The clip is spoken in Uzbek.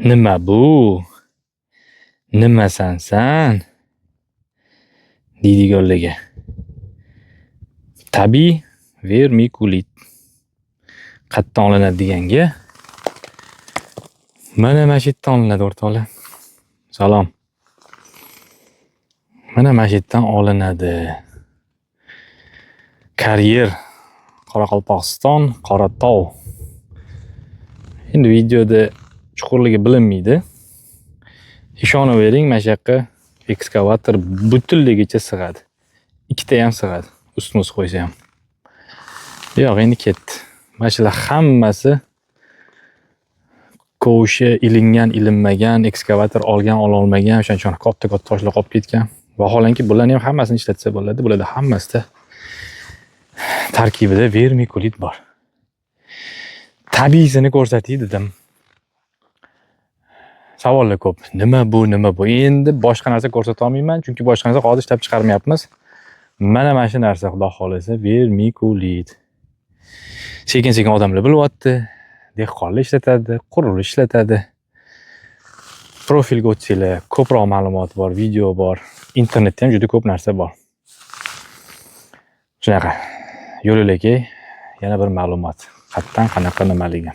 Nima bu? Nimasan san? Deydiganlarga. Tabiiy vermikulit. Qayerdan olinadi deganga, mana shu yerdan olinadi, o'rtoqlar. Salom. Mana shu yerdan olinadi. Karyer Qoraqalpog'iston, Qoratog'. Endi videoda chuqurligi bilinmaydi. Ishonavering, mana shu yoqqa ekskavator butunligicha sig'adi. Ikkita ham sig'adi, ustma-ust qo'ysa ham. Yo'q, endi ketdi. Mana shular hammasi kovushi ilingan, ilinmagan, ekskavator olgan, ololmagan, o'shaning uchun katta-katta toshlar qolib ketgan. Vaholanki, bularni ham hammasini ishlatsa bo'ladi. Bularda hammasida tarkibida vermikulit bor. Tabiiysini ko'rsatay dedim. Savollar ko'p. Nima bu, nima bu? Endi boshqa narsa ko'rsata olmayman, chunki boshqa narsa hozir ishlab chiqarmayapmiz. Mana shu narsa, Xudo xolasa, vermikulit. Sekin-sekin odamlar bilyapti. Dehqonlar ishlatadi, qurilish ishlatadi. Profilga o'tsanglar, ko'proq ma'lumot bor, video bor. Internetda ham juda ko'p narsa bor. Shunaqa. Yo'l yo'lakay yana bir ma'lumot. Qayerdan, qanaqa, nimaligi.